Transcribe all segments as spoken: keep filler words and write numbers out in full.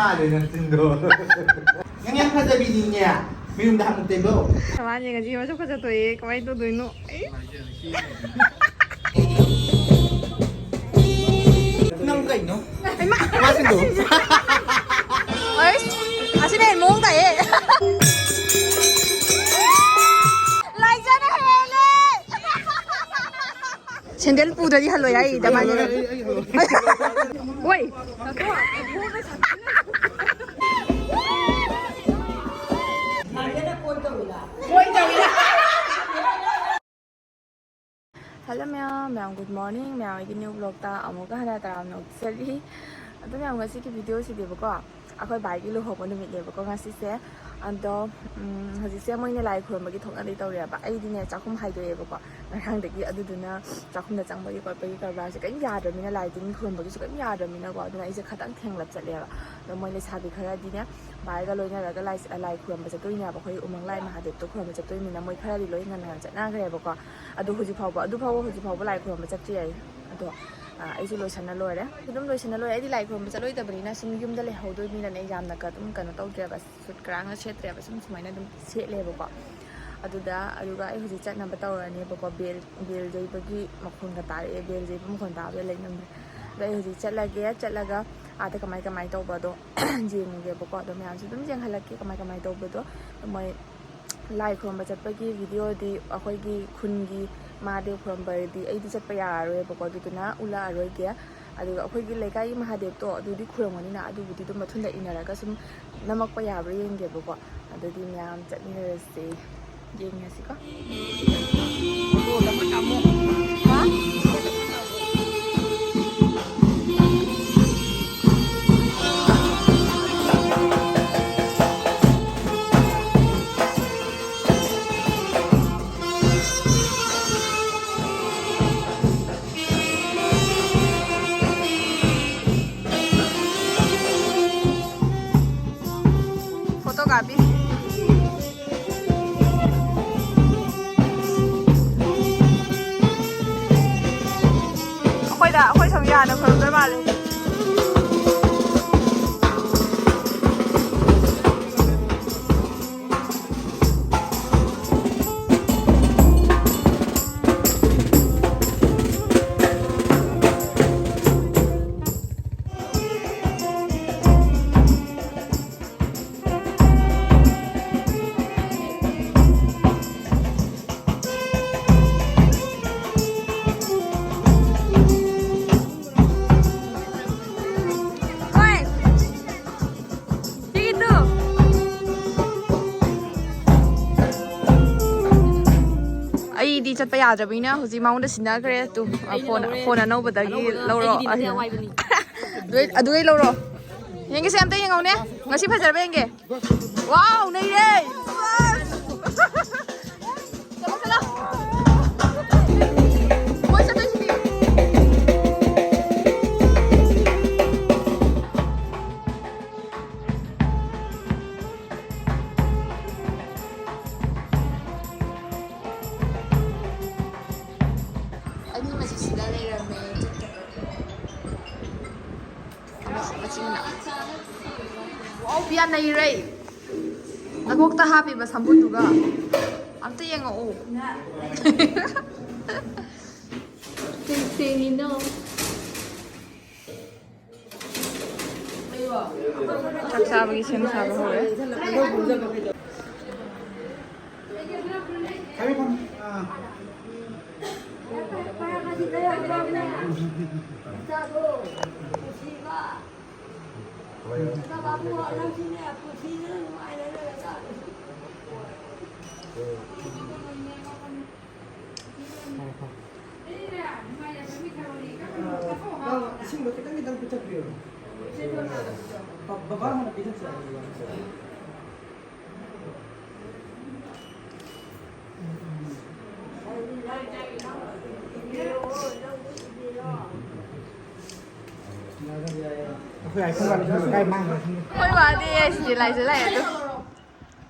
ꯃꯥꯜꯂꯦ ꯅꯆꯤꯟꯗꯣ꯫ ꯅꯪ ꯌꯥꯝ ꯐꯖꯕꯤꯅꯤꯅꯦ꯫ ꯃꯌꯨꯝꯗ ꯍꯥꯃꯨꯛ ꯇꯩꯕ꯭ꯔꯣ? ꯃꯥꯅꯦ, ꯉꯁꯤ ꯃꯁꯛ ꯐꯖ ꯊꯣꯛꯑꯦ꯫ ꯀꯃꯥꯏꯅ ꯇꯧꯗꯣꯏꯅꯣ? ꯑꯩ ꯅꯪ ꯀꯩꯅꯣ? ꯍꯩꯃꯥ! ꯋꯥꯁꯤꯡꯗꯣ꯫ ꯑꯩꯁ, ꯑꯁꯤꯅ ꯍꯦꯟꯅ ꯃꯑꯣꯡ ꯇꯥꯏꯌꯦ꯫ ꯂꯥꯏꯖꯅ ꯍꯦꯜꯂꯦ꯫ ꯁꯦꯟꯗꯜ ꯄꯨꯗ꯭ꯔꯗꯤ ꯍꯜꯂꯣꯏ ꯍꯥꯏ ꯏꯗ ꯃꯥꯅꯦ꯫ ꯑꯩ, ꯑꯩ, ꯑꯩ ꯍꯜꯂꯣꯏ꯫ ꯑꯣꯏ꯫ ꯍꯜꯂꯣ ꯃꯌꯥꯝ, ꯃꯌꯥꯝ good morning꯫ ꯃꯌꯥꯝ ꯑꯩꯒꯤ new vlogꯇ ꯑꯃꯨꯛꯀ ꯍꯟꯅ ꯇꯔꯥꯝꯅ ꯑꯣꯛꯆꯔꯤ꯫ ꯑꯗꯨ ꯃꯌꯥꯝ, ꯉꯁꯤꯒꯤ videoꯁꯤꯗꯤꯕꯀꯣ, ꯑꯩꯈꯣꯏ ꯕꯥꯏꯒꯤ ꯂꯨꯍꯣꯡꯕ ꯅꯨꯃꯤꯠꯅꯦꯕꯀꯣ ꯉꯁꯤꯁꯦ꯫ ꯑꯗꯣ, ꯎꯝ, ꯍꯧꯖꯤꯛꯁꯦ ꯃꯣꯏꯅ ꯂꯥꯏ ꯈꯨꯔꯨꯝꯕꯒꯤ ꯊꯣꯛꯅꯗꯤ ꯇꯧꯔꯦꯕ꯫ ꯑꯩꯗꯤꯅꯦ, ꯆꯥꯛꯈꯨꯝ ꯍꯥꯏꯗꯣꯛꯑꯦꯕꯀꯣ ꯉꯔꯥꯡꯗꯒꯤ꯫ ꯑꯗꯨꯗꯨꯅ ꯆꯥꯛꯈꯨꯝꯗ ꯆꯪꯕꯒꯤ ꯈꯣꯠꯄꯒꯤ ꯀꯔꯕꯥꯔꯁꯦ ꯀꯔꯤꯝ ꯌꯥꯗ꯭ꯔꯕꯅꯤꯅ, ꯂꯥꯏ ꯇꯤꯟ ꯈꯨꯔꯨꯝꯕꯒꯤꯁꯨ ꯀꯔꯤꯝ ꯌꯥꯗ꯭ꯔꯕꯅꯤꯅꯀꯣ꯫ ꯑꯗꯨꯅ ꯑꯩꯁꯦ ꯈꯇꯪ ꯊꯦꯡꯂꯞ ꯆꯠꯂꯦꯕ꯫ ꯑꯗꯣ ꯃꯣꯏ ꯂꯩꯁꯥꯕꯤ ꯈꯔꯗꯤꯅꯦ, ꯕꯥꯏꯒ ꯂꯣꯏꯅꯔꯒ ꯂꯥꯏ, ꯂꯥꯏ ꯈꯨꯔꯨꯝꯕ ꯆꯠꯇꯣꯏꯅꯦꯕ꯫ ꯑꯩꯈꯣꯏ ꯎꯃꯪ ꯂꯥꯏ ꯃꯍꯥꯗꯦꯕꯇꯣ ꯈꯨꯔꯨꯝꯕ ꯆꯠꯇꯣꯏꯅꯤꯅ ꯃꯣꯏ ꯈꯔꯗꯤ ꯂꯣꯏ ꯉꯟꯅ ꯉꯟꯅ ꯆꯠꯅꯈ꯭ꯔꯦꯕꯀꯣ꯫ ꯑꯗꯣ ꯍꯧꯖꯤꯛ ꯐꯥꯎꯕ, ꯑꯗꯨ ꯐꯥꯎꯕ, ꯍꯧꯖꯤꯛ ꯐꯥꯎꯕ ꯂꯥꯏ ꯈꯨꯔꯨꯝꯕ ꯆꯠꯇ꯭ꯔꯤ ꯑꯩ꯫ ꯑꯗꯣ, ꯑ, ꯑꯩꯁꯨ ꯂꯣꯏꯁꯟꯅ ꯂꯣꯏꯔꯦ꯫ ꯑꯗꯨꯝ ꯂꯣꯏꯁꯟꯅ ꯂꯣꯏꯔꯦ꯫ ꯑꯩꯗꯤ ꯂꯥꯏ ꯈꯨꯔꯨꯝꯕ ꯆꯠꯂꯣꯏꯗꯕꯅꯤꯅ ꯁꯨꯝ ꯌꯨꯝꯗ ꯂꯩꯍꯧꯗꯣꯏꯅꯤꯅꯅꯦ, ꯌꯥꯝꯅꯒ ꯑꯗꯨꯝ ꯀꯩꯅꯣ ꯇꯧꯗ꯭ꯔꯦꯕ, ꯁꯨꯠ ꯀꯔꯥꯡꯅ ꯁꯦꯠꯇ꯭ꯔꯦꯕ, ꯁꯨꯝ ꯁꯨꯃꯥꯏꯅ ꯑꯗꯨꯝ ꯁꯦꯠꯂꯦꯕꯀꯣ꯫ ꯑꯗꯨꯗ, ꯑꯗꯨꯒ ꯑꯩ ꯍꯧꯖꯤꯛ ꯆꯠꯅꯕ ꯇꯧꯔꯅꯦꯕꯀꯣ꯫ ꯕꯦꯜ, ꯕꯦꯜ ꯌꯩꯕꯒꯤ ꯃꯈꯣꯟꯒ ꯇꯥꯔꯛꯑꯦ꯫ ꯕꯦꯜ ꯌꯩꯕ ꯃꯈꯣꯟ ꯇꯥꯕꯗ ꯂꯩ ꯉꯝꯗ꯭ꯔꯦ꯫ ꯑꯗꯣ ꯑꯩ ꯍꯧꯖꯤꯛ ꯆꯠꯂꯒꯦ꯫ ꯆꯠꯂꯒ ꯑꯥꯗ ꯀꯃꯥꯏ ꯀꯃꯥꯏ ꯇꯧꯕꯗꯣ ꯌꯦꯡꯉꯒꯦꯕꯀꯣ꯫ ꯑꯗꯣ ꯃꯌꯥꯝꯁꯨ ꯑꯗꯨꯝ ꯌꯦꯡꯍꯜꯂꯛꯀꯦ ꯀꯃꯥꯏ ꯀꯃꯥꯏ ꯇꯧꯕꯗꯣ꯫ ꯃꯣꯏ ꯂꯥꯏ ꯈꯨꯔꯨꯝꯕ ꯆꯠꯄꯒꯤ videoꯗꯤ, ꯑꯩꯈꯣꯏꯒꯤ ꯈꯨꯟꯒꯤ ꯃꯍꯥꯗꯦꯕ ꯈꯨꯔꯨꯝꯕꯗꯤ ꯑꯩꯗꯤ ꯆꯠꯄ ꯌꯥꯔꯔꯣꯏꯕꯀꯣ, ꯑꯗꯨꯗꯨꯅ ꯎꯠꯂꯛꯑꯔꯣꯏꯒꯦ꯫ ꯑꯗꯨꯒ ꯑꯩꯈꯣꯏꯒꯤ ꯂꯩꯀꯥꯏꯒꯤ ꯃꯍꯥꯗꯦꯕꯇꯣ ꯑꯗꯨꯗꯤ ꯈꯨꯔꯨꯝꯒꯅꯤꯅ, ꯑꯗꯨꯕꯨꯗꯤ ꯑꯗꯨꯝ ꯃꯊꯨꯟꯗ ꯏꯟꯅꯔꯒ ꯁꯨꯝ ꯅꯝꯃꯛꯄ ꯌꯥꯕ꯭ꯔꯥ ꯌꯦꯡꯒꯦꯕꯀꯣ꯫ ꯑꯗꯨꯗꯤ ꯃꯌꯥꯝ ꯆꯠꯃꯤꯟꯅꯔꯁꯦ꯫ ꯌꯦꯡꯉꯁꯤꯀꯣ꯫ ꯍꯥ? Photo copy. ꯑꯩꯈꯣꯏꯗ, ꯑꯩꯈꯣꯏ ꯁꯣꯝ ꯌꯥꯅ ꯈꯨꯔꯨꯝꯗꯣꯏ ꯃꯥꯜꯂꯦ꯫ ꯆꯠꯄ ꯌꯥꯗ꯭ꯔꯕꯅꯤꯅ ꯍꯧꯖꯤꯛ ꯃꯉꯣꯟꯗ ꯁꯤꯟꯅꯈ꯭ꯔꯦ꯫ ꯇꯨ, ꯑꯩꯅ ꯐꯣꯟ, ꯂꯧꯔꯦ꯫ ꯐꯣꯟ ꯑꯅꯧꯕꯗꯒꯤ ꯑꯅꯧꯕꯗꯣ ꯂꯧꯔꯣ꯫ ꯑꯩꯒꯤꯗꯤ ꯅꯠꯇꯦ, ꯑꯋꯥꯏꯕꯅꯤ꯫ ꯑꯗꯨꯗꯩ, ꯑꯗꯨꯗꯩ ꯂꯧꯔꯣ꯫ ꯌꯦꯡꯒꯦꯁꯦ, ꯑꯝꯇ ꯌꯦꯡꯉꯧꯅꯦ꯫ ꯉꯁꯤ ꯐꯖꯔꯕ ꯌꯦꯡꯒꯦ꯫ ꯋꯥꯎ, ꯅꯩꯔꯦ꯫ ꯆꯠꯂꯣ, ꯆꯠꯂꯣ꯫ ꯃꯣꯏ ꯆꯠꯇꯣꯏꯁꯤꯗꯤ꯫ ꯑꯅꯤꯃꯁꯤ ꯁꯤꯗ ꯂꯩꯔꯝꯃꯦ꯫ ꯃꯆꯤꯟ ꯃꯅꯥꯎ꯫ ꯋꯥꯎ, ꯄꯤꯌꯥ ꯅꯩꯔꯦ꯫ ꯅꯀꯣꯛꯇ ꯍꯥꯞꯄꯤꯕ ꯁꯝꯕꯨꯟꯗꯨꯒ ꯑꯝꯇ ꯌꯦꯡꯉꯛꯎ꯫ ꯀꯩ ꯁꯦꯝꯃꯤꯅꯣ? ꯆꯥꯛ ꯆꯥꯕꯒꯤ ꯁꯦꯝ ꯁꯥꯕ ꯍꯧꯔꯦ꯫ ꯏꯁꯤꯡꯗꯣ ꯈꯤꯇꯪ ꯈꯤꯇꯪ ꯄꯤꯊꯛꯄꯤꯔꯣ꯫ ꯕꯕꯥ ꯍꯥꯟꯅ ꯄꯤꯊꯛꯁꯦ꯫ ꯑꯩꯈꯣꯏ iPhone ꯀꯥꯏ ꯃꯥꯡꯈ꯭ꯔꯦ ꯈꯪꯗꯦ꯫ ꯑꯩꯈꯣꯏ ꯋꯥꯗꯤ ꯑꯩꯁꯤꯗꯤ ꯂꯥꯏꯁꯦ ꯂꯥꯛꯑꯦ ꯑꯗꯨ꯫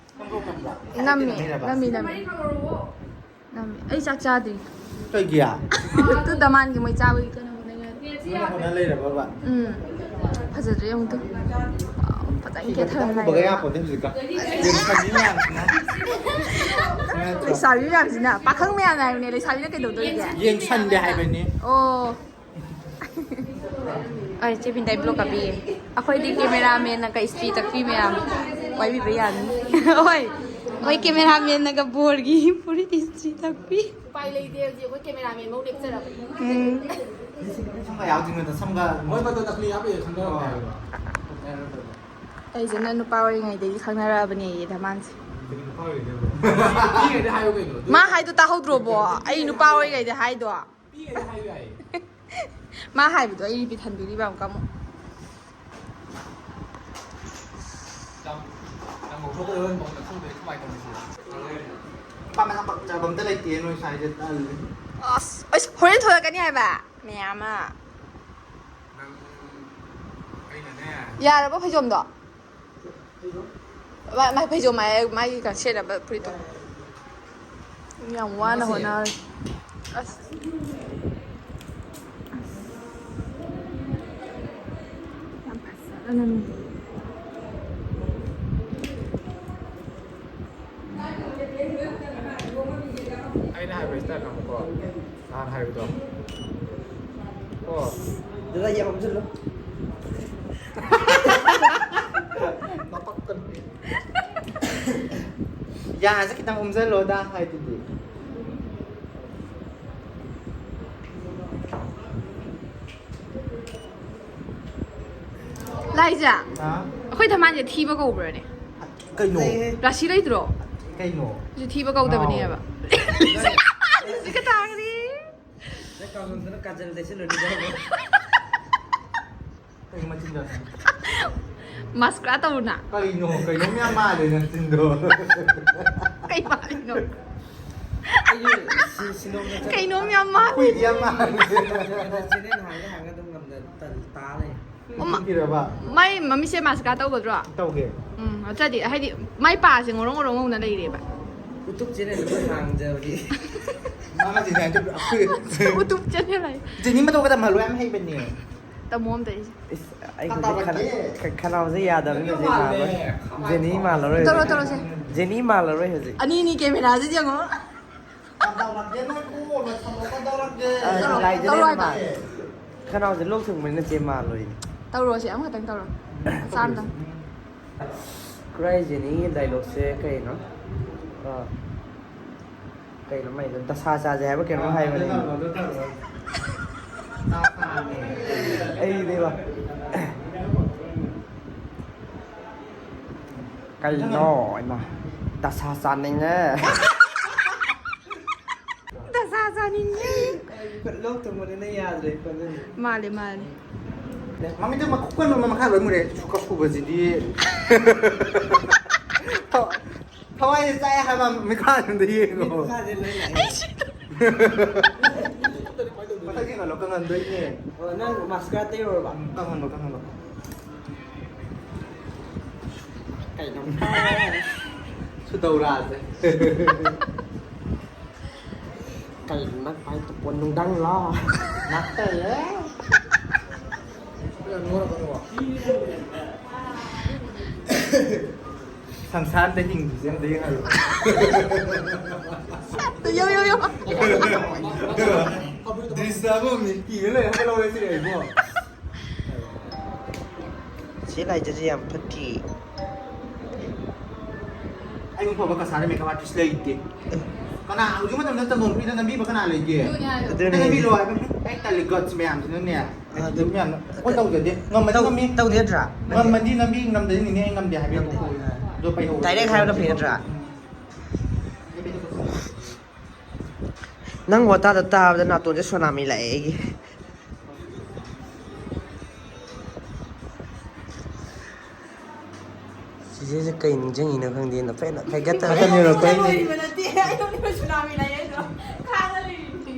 ꯅꯝꯃꯤ, ꯅꯝꯃꯤ, ꯅꯝꯃꯤ꯫ ꯅꯝꯃꯤ꯫ ꯑꯩ ꯆꯥꯛ ꯆꯥꯗ꯭ꯔꯤ꯫ ꯀꯩꯒꯤ? ꯇꯨ ꯗꯃꯥꯟꯒꯤ ꯃꯣꯏ ꯆꯥꯕꯒꯤ ꯀꯟꯅ ꯍꯣꯠꯅꯔꯤ꯫ ꯀꯟꯅ ꯍꯣꯠꯅ ꯂꯩꯔꯕꯕ? ꯎꯝ꯫ ꯐꯖꯗ꯭ꯔꯦ ꯑꯃꯨꯛꯇ꯫ ꯐꯖꯅ ꯀꯦꯊꯔ ꯂꯥꯛꯑꯦ꯫ ꯂꯩꯁꯥꯕꯤ ꯃꯌꯥꯝꯁꯤꯅ, ꯄꯥꯈꯪ ꯃꯌꯥꯝꯅ ꯍꯥꯏꯕꯅꯦ, ꯂꯩꯁꯥꯕꯤꯅ ꯀꯩꯗꯧꯗꯣꯔꯤꯒꯦ? ꯌꯦꯡꯁꯟꯗꯦ ꯍꯥꯏꯕꯅꯤ꯫ ꯑꯣ꯫ ꯑꯩ ꯆꯦ ꯕꯤꯟꯗꯥꯏ ꯕ꯭ꯂꯣꯛ ꯀꯥꯞꯄꯤꯌꯦ꯫ ꯑꯩꯈꯣꯏꯗꯤ ꯀꯦꯃꯦꯔꯥꯃꯦꯟꯅꯒ ꯏꯁꯇ꯭ꯔꯤ ꯇꯛꯄꯤ ꯃꯌꯥꯝ ꯋꯥꯏꯕꯤꯕ ꯌꯥꯅꯤ꯫ ꯍꯣꯏ, ꯑꯩꯈꯣꯏ ꯀꯦꯃꯦꯔꯥꯃꯦꯟꯅꯒ ꯕꯣꯔꯒꯤ ꯐꯨꯔꯤꯠ ꯏꯁꯇ꯭ꯔꯤ ꯇꯛꯄꯤ꯫ ꯎꯄꯥꯏ ꯂꯩꯇꯦ, ꯍꯧꯖꯤꯛ ꯑꯩꯈꯣꯏ ꯀꯦꯃꯦꯔꯥꯃꯦꯟ ꯃꯧ ꯅꯦꯛꯆꯔꯕꯅꯤ꯫ ꯎꯝ꯫ ꯁꯝꯒ ꯌꯥꯎꯗ꯭ꯔꯤꯉꯩꯗ ꯁꯝꯒ ꯃꯣꯏ ꯃꯇꯣꯟ ꯅꯀꯂꯤ ꯍꯥꯞꯄꯤꯔ ꯈꯪꯅꯔꯕ ꯍꯥꯏꯕ꯫ ꯑꯩꯁꯦ ꯅꯪ ꯅꯨꯄꯥ ꯑꯣꯏꯔꯤꯉꯩꯗꯒꯤ ꯈꯪꯅꯔꯛꯑꯕꯅꯦꯌꯦ ꯙꯃꯥꯟꯁꯦ꯫ ꯄꯤꯒꯗꯤ ꯍꯥꯏꯌꯨ ꯀꯩꯅꯣ? ꯑꯗꯨ ꯃꯥ ꯍꯥꯏꯗꯣ ꯇꯥꯍꯧꯗ꯭ꯔꯣꯕꯣ? ꯑꯩ ꯅꯨꯄꯥ ꯑꯣꯏꯔꯤꯉꯩꯗ ꯍꯥꯏꯗꯣ꯫ ꯄꯤꯒꯗꯤ ꯍꯥꯏꯌꯨ ꯌꯥꯏꯌꯦ꯫ ꯃꯥ ꯍꯥꯏꯕꯗꯣ ꯑꯩ ꯔꯤꯄꯤꯠ ꯍꯟꯕꯤꯔꯤꯕ ꯑꯃꯨꯛꯀ ꯑꯃꯨꯛ꯫ ꯌꯥꯝ, ꯌꯥꯝ ꯉꯧꯊꯣꯛꯀꯗꯕ ꯃꯑꯣꯡꯗ ꯈꯪꯗ꯭ꯔꯦ ꯀꯃꯥꯏꯅ ꯇꯧꯅꯤ ꯁꯤꯗ꯫ ꯅꯨꯄꯥ ꯃꯁꯛ ꯐꯖꯕ ꯑꯝꯇ ꯂꯩꯇꯦ ꯅꯣꯏ ꯁ꯭ꯋꯥꯏꯗ ꯇꯜꯂꯦ꯫ ꯑꯁ, ꯑꯁ, ꯍꯣꯔꯦꯟ ꯊꯣꯛꯂꯛꯀꯅꯤ ꯍꯥꯏꯕ ꯃꯌꯥꯝ ꯑꯃ꯫ ꯅꯪ, ꯑꯩꯅꯅꯦ꯫ ꯌꯥꯔꯕ ꯐꯩꯖꯣꯝꯗꯣ? ꯃꯥ-, ꯃꯥ ꯐꯩꯖꯣꯝ ꯍꯥꯏ-, ꯃꯥꯒꯤ ꯀ-, ꯁꯦꯠꯅꯕ ꯐꯨꯔꯤꯠꯇꯣ꯫ ꯌꯥꯝ ꯋꯥꯅ ꯃꯁꯤ ꯍꯣꯠꯅꯔꯦ꯫ ꯑꯁ꯫ ꯌꯥꯝ ꯐꯖꯅ ꯅꯝꯃꯤ꯫ ꯑꯩꯅ ꯍꯥꯏꯕ ꯏꯁꯇꯥꯏꯜ ꯈꯪꯕꯀꯣ꯫ ꯅꯍꯥꯟ ꯍꯥꯏꯕꯗꯣ꯫ ꯀꯣ꯫ ꯗꯥꯗꯥ, ꯌꯥꯝ ꯍꯥꯞꯆꯤꯜꯂꯣ꯫ ꯅꯄꯛꯀꯅꯨ꯫ ꯌꯥꯁꯦ ꯈꯤꯇꯪ ꯎꯝꯁꯤꯜꯂꯣꯗ ꯍꯥꯏꯗꯨꯗꯤ꯫ ꯂꯥꯏꯖꯥ, ꯍꯥ? ꯑꯩꯈꯣꯏ ꯊꯝꯕꯥꯜꯁꯦ ꯊꯤꯕ ꯀꯧꯕ꯭ꯔꯅꯦ? ꯀꯩꯅꯣ? ꯔꯥꯁꯤ ꯂꯩꯇ꯭ꯔꯣ? ꯀꯩꯅꯣ? ꯁꯤ ꯊꯤꯕ ꯀꯧꯗꯕꯅꯦꯕ꯫ ꯉꯥꯎꯔꯦ꯫ ꯁꯤꯒ ꯇꯥꯒꯗꯤ꯫ ꯅꯪ ꯀꯥꯖꯜꯗꯨꯅ ꯀꯥꯖꯜ ꯇꯩꯁꯜꯂꯨꯅꯤ ꯀꯩꯅꯣ? ꯀꯩ ꯃꯆꯤꯟ ꯃꯌꯥꯝ? ꯃꯥꯁꯀ꯭ꯔꯥ ꯇꯧꯔꯨꯅ꯫ ꯀꯩꯅꯣ? ꯀꯩꯅꯣ ꯃꯌꯥꯝ ꯃꯥꯜꯂꯦ ꯅꯆꯤꯟꯗꯣ꯫ ꯀꯩ ꯃꯥꯜꯂꯤꯅꯣ? ꯑꯩꯒꯤ ꯁꯤ-, ꯁꯤꯂꯣꯡꯗ ꯆꯠ-, ꯀꯩꯅꯣꯝ ꯌꯥꯝ ꯃꯥꯜꯂꯦ꯫ ꯍꯨꯏꯗꯤ ꯌꯥꯝ ꯃꯥꯜꯂꯦ꯫ ꯆꯦꯅꯦꯜ ꯍꯥꯡꯒꯦ ꯍꯥꯡꯒꯦ ꯑꯗꯨꯝ ꯉꯝꯗ ꯇꯜ-, ꯇꯥ ꯂꯩ꯫ ꯑꯣ, ꯃꯥ-, ꯅꯨꯄꯤꯔꯕ? ꯃꯥꯏ ꯃꯃꯤꯠꯁꯦ ꯃꯥꯁꯀꯥ ꯇꯧꯒꯗ꯭ꯔꯣ? ꯇꯧꯒꯦ꯫ ꯎꯝ, ꯅꯠꯇ꯭ꯔꯗꯤ ꯍꯥꯏꯗꯤ ꯃꯥꯏ ꯄꯥꯁꯦ ꯉꯧꯔꯣꯛ ꯉꯧꯔꯣꯛ ꯉꯧꯅ ꯂꯩꯔꯦꯕ꯫ YouTube ꯆꯦꯅꯦꯜ ꯑꯃ ꯍꯥꯡꯖꯕꯗꯤ꯫ ꯃꯥꯁꯤꯅꯦ ꯑꯗꯨꯝ ꯑꯩꯈꯣꯏ YouTube ꯆꯦꯅꯦꯜ ꯍꯥꯏ꯫ ꯖꯦꯅꯤ ꯃꯇꯧꯒ ꯇꯝꯍꯜꯂꯣ, ꯌꯥꯝ ꯍꯩꯕꯅꯦ꯫ ꯇꯝꯃꯣ ꯑꯝꯇ ꯑꯩꯁꯦ꯫ ꯏꯁ, ꯑꯩ ꯍꯧꯖꯤꯛ ꯈꯅ-, ꯈ-, ꯈꯅꯥꯎꯁꯦ ꯌꯥꯗꯕꯅꯤ ꯍꯧꯖꯤꯛ ꯃꯥꯜꯂꯔꯣꯏ꯫ ꯖꯦꯅꯤ ꯃꯥꯜꯂꯔꯣꯏ ꯇꯧꯔꯣ, ꯍꯧꯖꯤꯛ꯫ ꯇꯧꯔꯣꯁꯦ꯫ ꯖꯦꯅꯤ ꯃꯥꯜꯂꯔꯣꯏ ꯍꯧꯖꯤꯛ꯫ ꯑꯅꯤꯅꯤ ꯀꯦꯃꯦꯔꯥꯁꯤꯗ ꯌꯦꯡꯉꯣ꯫ ꯀꯗꯧꯔꯒꯦ ꯅꯪꯕꯨ? ꯂꯣꯏꯁꯜꯂꯣ, ꯀꯗꯧꯔꯒꯦ? ꯑ, ꯂꯥꯏꯗ ꯇꯧꯔꯣ ꯂꯩꯔ ꯍꯥꯏꯕ꯫ ꯃꯥꯜꯂꯦ꯫ ꯈꯅꯥꯎꯁꯦ ꯂꯣꯛ ꯊꯨꯡꯕꯅꯤꯅ ꯆꯦ ꯃꯥꯜꯂꯣꯏꯅꯦ꯫ ꯇꯧꯔꯣꯁꯦ, ꯑꯃꯈꯛꯇꯪ ꯇꯧꯔꯣ꯫ ꯃꯆꯥ ꯑꯝꯇꯪ꯫ ꯈꯨꯔꯥꯏ ꯖꯦꯅꯤꯒꯤ ꯗꯥꯏꯂꯣꯛꯁꯦ ꯀꯩꯅꯣ? ꯑ, ꯀꯩꯅꯣ ꯃꯥꯏꯗꯣ? ꯗꯁꯥ ꯆꯥꯁꯦ ꯍꯥꯏꯕ ꯀꯩꯅꯣꯝ ꯍꯥꯏꯕꯅꯦ꯫ ꯑꯗꯨ ꯇꯧꯔꯣ, ꯑꯗꯨ ꯇꯧꯔꯣ꯫ ꯑꯩꯗꯤꯕ꯫ ꯀꯩꯅꯣ? ꯏꯃꯥ꯫ ꯗꯁꯥ ꯆꯥꯅꯤꯡꯉꯦ꯫ ꯗꯁꯥ ꯆꯥꯅꯤꯡꯉꯦ꯫ ꯂꯣꯛ ꯊꯨꯡꯕꯅꯤꯅ ꯌꯥꯗ꯭ꯔꯦ ꯈꯣꯟꯖꯦꯜꯁꯦ꯫ ꯃꯥꯜꯂꯦ, ꯃꯥꯜꯂꯦ꯫ ꯃꯃꯤꯠꯇ ꯃꯈꯨꯞ ꯀꯟꯕ ꯃꯈꯥ ꯂꯣꯏ ꯃꯨꯔꯦ꯫ ꯁꯨꯛꯀ ꯁꯨꯕꯁꯤꯗꯤ꯫ ꯊꯋꯥꯏꯁꯦ ꯆꯥꯛꯑꯦ ꯍꯥꯏꯕ ꯃꯤꯈꯥꯁꯤꯗ ꯌꯦꯡꯉꯣ꯫ ꯃꯤꯈꯥꯁꯦ ꯂꯣꯏ ꯂꯥꯛꯑꯦ꯫ ꯃꯊꯛ ꯌꯦꯡꯍꯜꯂꯣ, ꯀꯪꯍꯟꯗꯣꯏꯅꯦ꯫ ꯑꯣ, ꯅꯪ ꯃꯥꯁꯀꯥꯔꯥ ꯇꯩꯔꯨꯔꯕ? ꯎꯝ, ꯀꯪꯍꯜꯂꯣ, ꯀꯪꯍꯜꯂꯣ꯫ ꯀꯩꯅꯣ? ꯁꯨꯇꯧꯔꯥꯁꯦ꯫ ꯀꯩꯅꯣ ꯅꯪ ꯄꯥꯏ ꯇꯨꯄꯣꯟ ꯅꯨꯡꯗꯪꯂꯣ? ꯅꯠꯇꯦꯍꯦ꯫ ꯁꯪꯁꯥꯔꯗ ꯍꯤꯡꯕꯁꯦ ꯑꯝꯇ ꯌꯦꯡꯍꯜꯂꯣ꯫ ꯌꯣ, ꯌꯣ, ꯌꯣ꯫ ꯗ꯭ꯔꯤꯁ ꯑꯃ ꯃꯤꯠ ꯄꯤꯔ ꯂꯩ, ꯍꯥꯏꯕ ꯂꯧꯔꯦ ꯁꯤꯅꯦ ꯑꯩꯕꯣ꯫ ꯆꯦ ꯂꯥꯏꯖꯁꯦ ꯌꯥꯝ ꯐꯠꯇꯦ꯫ ꯑꯩ ꯐꯕ ꯀꯁꯥꯔ ꯃꯦꯀꯞ ꯑꯥꯔꯇꯤꯁ ꯂꯩꯇꯦ꯫ ꯀꯅꯥ ꯍꯧꯖꯤꯛ ꯃꯇꯝꯗ ꯆꯪꯕꯝ ꯐ꯭ꯔꯤꯗ ꯅꯝꯕꯤꯕ ꯀꯅꯥ ꯂꯩꯒꯦ? ꯑꯗꯨꯅꯦ ꯍꯦꯛꯇ ꯍꯥꯏꯁꯦ꯫ ꯅꯝꯕꯤꯔꯣ ꯍꯥꯏꯕ꯫ ꯑꯩ ꯇꯜꯂꯤ ꯒꯠꯁ ꯃꯌꯥꯝꯁꯤꯅꯅꯦ꯫ ꯑꯗꯨ ꯃꯌꯥꯝꯅ ꯀꯣꯏ ꯇꯧꯖꯗꯦ꯫ ꯉꯝꯃꯗꯤ ꯇꯧ-, ꯅꯝꯃꯤ꯫ ꯇꯧꯗꯦ ꯅꯠꯇ꯭ꯔꯥ? ꯉꯝꯃꯗꯤ ꯅꯝꯕꯤ, ꯉꯝꯗꯗꯤ ꯅꯤꯅꯦ ꯑꯩ ꯉꯝꯗꯦ ꯍꯥꯏꯕꯤꯔꯛꯑꯣ꯫ ꯉꯝꯗꯦ꯫ ꯑꯗꯣ ꯄꯩꯍꯧꯔꯣ꯫ ꯗꯥꯏꯔꯦꯛ ꯍꯥꯏꯕꯅ ꯐꯩ ꯅꯠꯇ꯭ꯔꯥ? ꯎꯝ꯫ ꯅꯪ ꯋꯥꯇꯥꯗꯣ ꯇꯥꯕꯗ ꯅꯥꯇꯣꯟꯁꯦ ꯁꯣꯅꯥꯃꯤ ꯂꯥꯛꯑꯦ ꯑꯩꯒꯤ꯫ ꯆꯤꯆꯦꯁꯦ ꯀꯩ ꯅꯤꯡꯁꯤꯡꯉꯤꯅꯣ ꯈꯪꯗꯦ, ꯅꯐꯦꯠ ꯅꯐꯦꯠꯀ ꯇꯧꯔꯦ꯫ ꯃꯇꯝ ꯌꯧꯔꯛꯄꯩꯅꯦ꯫ ꯑꯩ ꯅꯣꯛꯅꯤꯡꯕꯅ ꯅꯠꯇꯦ, ꯑꯩ ꯅꯣꯛꯅꯤꯡꯕ ꯁꯨꯅꯥꯃꯤ ꯂꯥꯛꯑꯦ ꯑꯩꯗꯣ ꯈꯥꯡꯉ ꯂꯩꯔꯤꯅꯦ꯫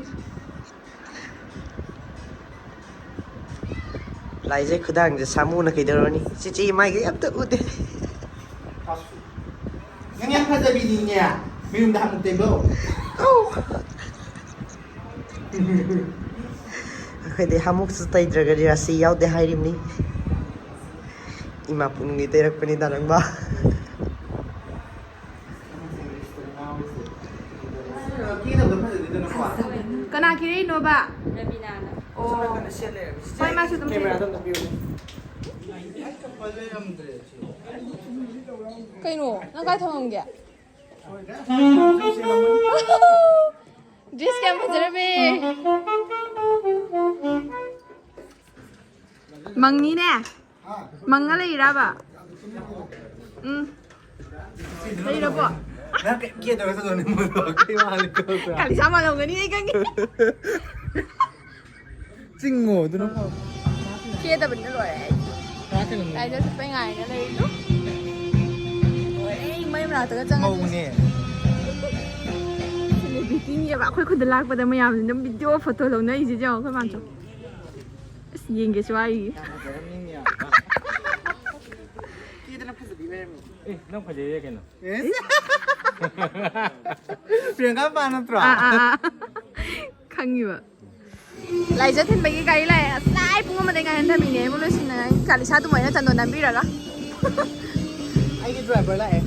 ꯂꯥꯏꯖꯩ ꯈꯨꯗꯥꯡꯁꯦ ꯁꯥꯃꯨꯅ ꯀꯩꯗꯧꯔꯅꯤ? ꯆꯤꯆꯦ ꯃꯥꯏꯒ ꯑꯝꯇ ꯎꯗꯦ꯫ ꯅꯪ ꯌꯥꯝ ꯐꯖꯕꯤꯅꯤꯅꯦ, ꯃꯤꯔꯨꯝꯗ ꯍꯥꯃꯨꯛ ꯇꯩꯕ꯭ꯔꯣ? ꯑꯩꯈꯣꯏꯗꯤ ꯍꯥꯃꯨꯛꯁꯨ ꯇꯩꯗ꯭ꯔꯒꯗꯤ ꯔꯥꯁꯤ ꯌꯥꯎꯗꯦ ꯍꯥꯏꯔꯤꯕꯅꯤ꯫ ꯏꯃꯥ ꯄꯨꯛꯅꯤꯡꯗꯤ ꯇꯩꯔꯛꯄꯅꯤꯗ ꯅꯪꯕ꯫ ꯀꯅꯥ ꯀꯤꯔꯛꯏꯅꯣꯕ? ꯔꯕꯤꯅꯥꯅ꯫ ꯑꯣ꯫ ꯍꯣꯏ, ꯃꯥꯁꯨ ꯑꯗꯨꯝ ꯀꯦꯃꯦꯔꯥꯗ ꯑꯝꯇ ꯄꯤꯌꯨꯅꯦ꯫ ꯀꯩꯅꯣ? ꯅꯪ ꯀꯥꯏ ꯊꯝꯃꯝꯒꯦ? ꯗ꯭ꯔꯦꯁ ꯀꯌꯥꯝ ꯐꯖꯔꯝꯃꯦ꯫ ꯃꯪꯉꯤꯅꯦ꯫ ꯃꯪꯉ ꯂꯩꯔꯕ? ꯎꯝ꯫ ꯂꯩꯔꯕꯣ? ꯅꯪ ꯀꯩꯝ ꯀꯦꯗꯕ ꯆꯠꯂꯣꯅꯦ, ꯃꯣꯏꯗꯣ ꯀꯩ ꯃꯥꯜꯂꯦ ꯈꯣꯠꯄ꯭ꯔꯥ? ꯀꯥꯂꯤꯁꯥ ꯃꯥꯜꯂꯝꯒꯅꯤ ꯑꯩ ꯈꯪꯉꯤ꯫ ꯆꯤꯡꯉꯣ ꯑꯗꯨꯅ ꯐꯕ꯫ ꯀꯦꯗꯕꯅꯤꯅ ꯂꯣꯏꯔꯦ ꯑꯩ꯫ ꯀꯥꯏꯗ ꯆꯠꯄꯩ ꯉꯥꯏꯅ ꯂꯩꯔꯤꯅꯣ? ꯂꯣꯏꯔꯦ, ꯃꯩ ꯃꯅꯥꯛꯇꯒ ꯆꯪꯉꯗꯤ꯫ ꯃꯧꯅꯦ꯫ ꯁꯦꯂꯦꯕ꯭ꯔꯤꯇꯤꯅꯦꯕ ꯑꯩꯈꯣꯏ ꯈꯨꯟꯗ ꯂꯥꯛꯄꯗ ꯃꯌꯥꯝꯁꯤꯅ ꯚꯤꯗꯤꯑꯣ ꯐꯣꯇꯣ ꯂꯧꯅꯔꯤꯁꯦ ꯌꯦꯡꯉꯣ ꯑꯩꯈꯣꯏ ꯃꯥꯝꯆꯧ꯫ ꯑꯁ ꯌꯦꯡꯒꯦꯁꯨ ꯍꯥꯏꯔꯤ꯫ ꯀꯦꯗꯅ ꯐꯖꯕꯤ ꯂꯩꯔꯝꯃꯦ꯫ ꯑꯦ, ꯅꯪ ꯐꯖꯩꯌꯦ ꯀꯩꯅꯣ꯫ ꯄ꯭ꯔꯤꯌꯥꯡꯀꯥ ꯃꯄꯥ ꯅꯠꯇ꯭ꯔꯣ? ꯑꯥ, ꯑꯥ, ꯑꯥ꯫ ꯈꯪꯉꯤꯕ꯫ ꯂꯥꯏꯖ ꯊꯤꯟꯕꯒꯤ ꯒꯥꯔꯤ ꯂꯥꯛꯑꯦ꯫ ꯉꯁꯥꯏ ꯄꯨꯡ ꯑꯃꯗꯩ ꯉꯥꯏꯍꯟ ꯊꯝꯃꯤꯅꯦ ꯑꯩꯕꯨ ꯂꯣꯏꯁꯤꯟꯅꯉꯥꯏ꯫ ꯀꯥꯂꯤꯁꯥꯗꯨ ꯃꯣꯏꯅ ꯆꯟꯗꯣꯟ ꯅꯝꯕꯤꯔꯒ꯫ ꯑꯩꯒꯤ ꯗ꯭ꯔꯥꯏꯚꯔ ꯂꯥꯛꯑꯦ꯫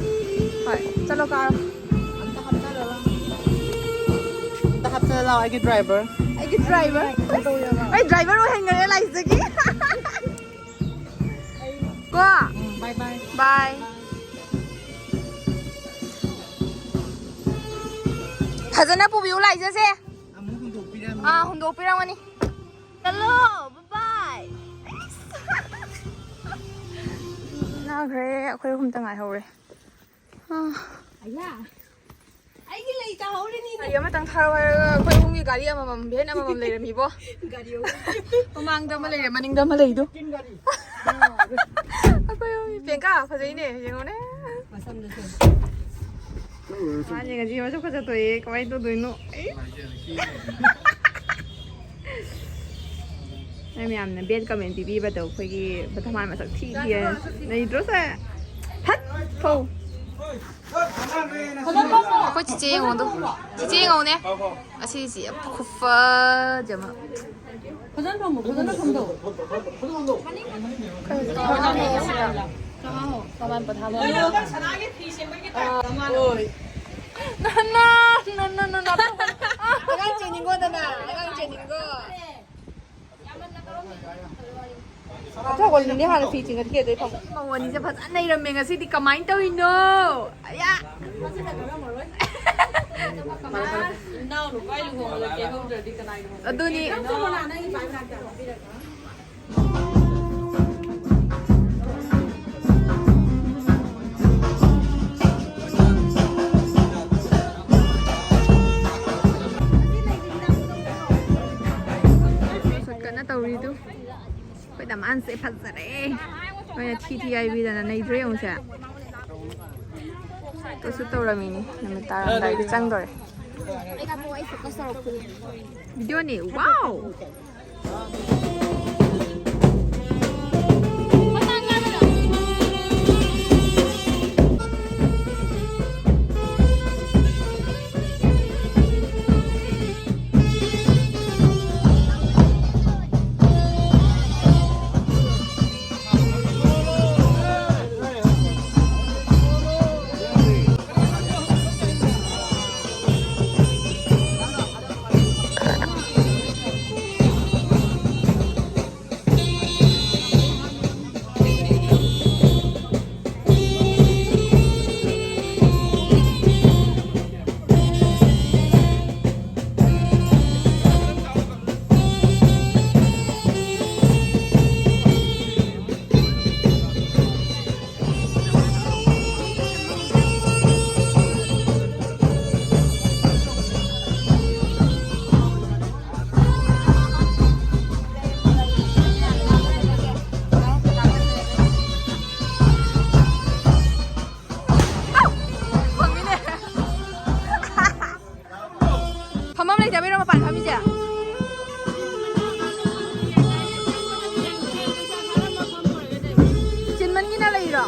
ꯍꯣꯏ, ꯆꯠꯂꯣ ꯀꯥꯔꯣ꯫ ꯑꯝꯇ ꯍꯥꯞꯆꯜꯂꯣ꯫ ꯑꯝꯇ ꯍꯥꯞꯆꯜꯂꯣ ꯑꯩꯒꯤ ꯗ꯭ꯔꯥꯏꯚꯔ꯫ ꯑꯩꯒꯤ ꯗ꯭ꯔꯥꯏꯚꯔ꯫ ꯑꯩ ꯗ꯭ꯔꯥꯏꯚꯔ ꯑꯣꯏꯍꯟꯈ꯭ꯔꯦ ꯂꯥꯏꯖꯒꯤ꯫ ꯀꯣ꯫ ꯎꯝ, bye bye꯫ Bye꯫ ꯐꯖꯅ ꯄꯨꯕꯤꯌꯨ ꯂꯥꯏꯖꯁꯦ꯫ ꯑꯃꯨꯛ ꯍꯨꯟꯗꯣꯛꯄꯤꯔꯝꯃꯤ꯫ ꯑꯥ, ꯍꯨꯟꯗꯣꯛꯄꯤꯔꯝꯒꯅꯤ꯫ ꯆꯠꯂꯣ, bye bye꯫ ꯅꯥꯈ꯭ꯔꯦ, ꯑꯩꯈꯣꯏ ꯑꯍꯨꯝꯇ ꯉꯥꯏꯍꯧꯔꯦ꯫ ꯑꯥ꯫ ꯑꯌꯥ꯫ ꯑꯩꯒꯤ ꯂꯩ ꯇꯥꯍꯧꯔꯤꯅꯤꯅꯦ꯫ ꯒꯥꯔꯤ ꯑꯃꯇꯪ ꯊꯥꯔꯛꯑꯣ ꯍꯥꯏꯔꯒ ꯑꯩꯈꯣꯏ ꯑꯍꯨꯝꯒꯤ ꯒꯥꯔꯤ ꯑꯃꯃꯝ, ꯚꯦꯟ ꯑꯃꯃꯝ ꯂꯩꯔꯝꯃꯤꯕꯣ꯫ ꯒꯥꯔꯤ ꯑꯍꯨꯝ꯫ ꯃꯃꯥꯡꯗ ꯑꯃ ꯂꯩꯔꯦ, ꯃꯅꯤꯡꯗ ꯑꯃ ꯂꯩꯗꯣ꯫ ꯇꯤꯟ ꯒꯥꯔꯤ꯫ ꯑꯩꯈꯣꯏ ꯑꯍꯨꯝꯒꯤ ꯄꯦꯡꯀꯥ ꯐꯖꯩꯅꯦ, ꯌꯦꯡꯉꯣꯅꯦ꯫ ꯃꯁꯝꯗꯨꯁꯨ꯫ ꯃꯥꯅꯦ, ꯉꯁꯤ ꯃꯁꯛ ꯐꯖꯊꯣꯛꯑꯦ, ꯀꯃꯥꯏꯅ ꯇꯧꯗꯣꯏꯅꯣ? ꯑꯩ꯫ ꯅꯣꯏ ꯃꯌꯥꯝꯅ bad comment ꯄꯤꯕꯤꯕꯗꯣ ꯑꯩꯈꯣꯏꯒꯤ ꯕꯗꯃꯥꯟ ꯃꯁꯛ ꯊꯤ ꯊꯤ ꯍꯥꯏꯅ꯫ ꯅꯩꯗ꯭ꯔꯣ ꯁꯦ? ꯐꯠ! ꯐꯧ! ꯑꯩꯈꯣꯏ ꯆꯤꯆꯦ ꯌꯦꯡꯉꯣꯗꯣ꯫ ꯆꯤꯆꯦ ꯌꯦꯡꯉꯣꯅꯦ꯫ ꯑꯁꯤꯁꯤ ꯌꯥꯝ ꯈꯨꯐꯖ ꯑꯃ꯫ ꯐꯖꯅ ꯐꯝꯃꯣ, ꯐꯖꯅ ꯐꯝꯗꯧ꯫ ꯀꯃꯥꯏ ꯄꯣꯊꯥꯕ? ꯅꯅꯥ, ꯅꯅꯥ, ꯅꯅꯥ, ꯅꯅꯥ꯫ ꯑꯉꯥꯡ ꯆꯦꯟꯅꯤꯡꯉꯣꯗꯅ, ꯑꯉꯥꯡ ꯆꯦꯟꯅꯤꯡꯉꯣ꯫ ꯆꯥꯎꯈꯠꯂꯤꯅꯦ ꯍꯥꯟꯅ ꯐꯤ ꯆꯤꯡꯉꯗꯤ ꯀꯦꯗꯣꯏ ꯐꯝꯃꯣ꯫ ꯃꯧ ꯑꯅꯤꯁꯦ ꯐꯖꯅ ꯅꯩꯔꯝꯃꯦ ꯉꯁꯤꯗꯤ, ꯀꯃꯥꯏꯅ ꯇꯧꯔꯤꯅꯣ? ꯑꯌꯥ! ꯏꯅꯥꯎ ꯅꯨꯄꯥ ꯂꯨꯍꯣꯡꯕꯗ ꯀꯦꯍꯧꯗ꯭ꯔꯗꯤ ꯀꯅꯥꯒꯤ ꯂꯨꯍꯣꯡꯕꯗ ꯑꯗꯨꯅꯤ꯫ ꯀꯦꯗꯣꯏꯅꯣ? ꯁꯦ ꯐꯖꯔꯦ꯫ ꯃꯣꯏꯅ ꯊꯤ ꯊꯤ ꯍꯥꯏꯕꯤꯗꯅ ꯅꯩꯗ꯭ꯔꯣ ꯌꯦꯡꯉꯨꯁꯦ꯫ ꯀꯩꯁꯨ ꯇꯧꯔꯝꯃꯤꯅꯤ꯫ ꯅꯨꯃꯤꯠ ꯇꯥꯔꯝꯗꯥꯏꯗ ꯆꯪꯗꯣꯔꯦ꯫ ꯚꯤꯗꯤꯑꯣꯅꯤ꯫ ꯋꯥꯎ! ꯐꯝꯐꯝ ꯂꯩꯇꯕꯩꯔꯣ ꯃꯄꯥꯟ ꯐꯝꯃꯤꯁꯦ? ꯆꯤꯟꯃꯟꯒꯤꯅ ꯂꯩꯔꯤꯔꯣ?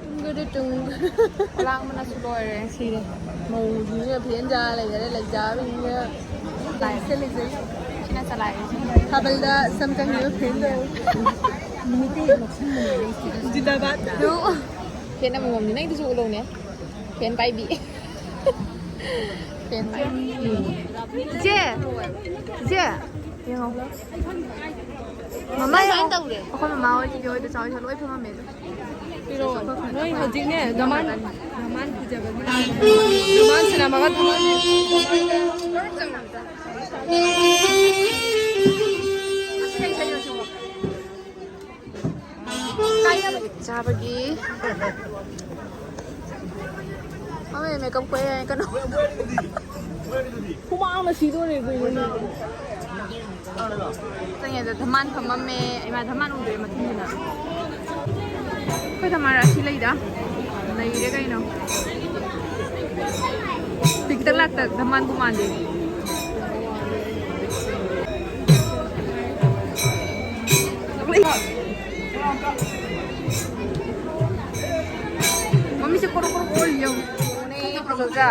ꯇꯨꯡꯒꯗ ꯇꯨꯡ꯫ ꯂꯥꯡꯕꯅꯁꯨ ꯂꯣꯏꯔꯦ꯫ ꯁꯤꯔꯦ꯫ ꯃꯧꯁꯤꯡꯁꯤꯅ ꯐꯦꯟ ꯌꯥ ꯂꯩꯈꯔꯦ, ꯂꯩꯖꯥꯕꯤꯁꯤꯡꯁꯤꯅ ꯂꯥꯏ ꯁꯦꯠꯂꯤꯁꯦ꯫ ꯁꯤꯅ ꯆꯂꯥꯏꯔꯤꯁꯦ꯫ ꯊꯥꯕꯜꯗ ꯁꯝ ꯀꯪꯉꯤꯕ ꯐꯦꯟꯗꯣ꯫ ꯖꯤꯟꯗꯥꯕꯥꯗ꯫ ꯐꯦꯟ ꯑꯃꯃꯝꯅꯤ꯫ ꯅꯪꯒꯤꯗꯨꯁꯨ ꯎꯠꯂꯧꯅꯦ꯫ ꯐꯦꯟ ꯄꯥꯏꯕꯤ꯫ ꯐꯦꯟ ꯄꯥꯏꯕꯤ꯫ ꯆꯦ! ꯆꯦ! ꯌꯦꯡꯉꯣ꯫ ꯃꯃꯥ ꯌꯦꯡꯉꯣ꯫ ꯇꯧꯔꯦ꯫ ꯑꯩꯈꯣꯏ ꯃꯃꯥ ꯍꯣꯏ ꯆꯤꯆꯦ ꯍꯣꯏꯗꯣ ꯆꯥꯎ ꯂꯣꯏ ꯐꯝꯃꯝꯃꯦ ꯑꯗꯣ꯫ ꯄꯤꯔꯛꯑꯣ꯫ ꯅꯣꯏ ꯍꯧꯖꯤꯛꯅꯦ ꯗꯃꯥꯟ, ꯗꯃꯥꯟ ꯄꯨꯖꯕꯒꯤ꯫ ꯗꯃꯥꯟ ꯁꯤꯅꯦꯃꯥꯒ ꯊꯣꯛꯑꯅꯤ꯫ ꯆꯥꯕꯒꯤ꯫ ꯃꯃꯥꯏ ꯃꯦꯀꯞ ꯀꯣꯏ ꯌꯥꯏ ꯀꯩꯅꯣ꯫ ꯍꯨꯃꯥꯡꯅ ꯁꯤꯗꯣꯔꯦ ꯀꯩꯅꯣꯅꯦ꯫ ꯆꯪꯉꯦꯗ ꯙꯃꯥꯟ ꯐꯝꯃꯝꯃꯦ꯫ ꯏꯃꯥ ꯙꯃꯥꯟ ꯎꯗ꯭ꯔꯦ ꯃꯊꯪꯒꯤꯅ꯫ ꯑꯩꯈꯣꯏ ꯙꯃꯥꯟ ꯔꯥꯁꯤ ꯂꯩꯗ꯫ ꯂꯩꯔꯦ ꯀꯩꯅꯣ꯫ ꯍꯧꯖꯤꯛ ꯈꯤꯇꯪ ꯂꯥꯛꯇ ꯙꯃꯥꯟꯕꯨ ꯃꯥꯟꯗꯦ꯫ ꯃꯃꯤꯠꯁꯦ ꯀꯣꯔꯣ ꯀꯣꯔꯣ ꯀꯣꯔꯣ ꯌꯦꯡꯉꯨ꯫ ꯐꯖꯗ꯭ꯔꯥ?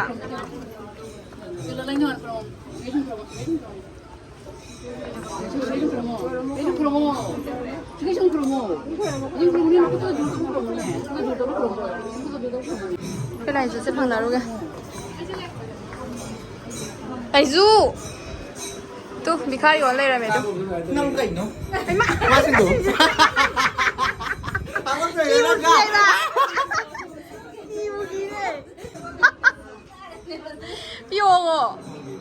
ꯑꯩꯈꯣꯏ ꯂꯥꯏꯖꯠꯁꯦ ꯐꯪꯅꯔꯨꯒꯦ꯫ ꯂꯥꯏꯖꯨ! ꯇꯨ, ꯚꯤꯈꯥꯔꯤ ꯑꯣꯟ ꯂꯩꯔꯝꯃꯦ ꯇꯨ꯫ ꯅꯪ ꯀꯩꯅꯣ? ꯍꯩꯃꯥ! ꯋꯥꯁꯤꯡꯗꯣ꯫ ꯄꯥꯒꯜ ꯆꯩꯔꯦ ꯅꯪꯒ꯫ ꯀꯤꯕꯨ ꯀꯤꯔꯦ꯫ ꯄꯤꯌꯣꯉꯣ꯫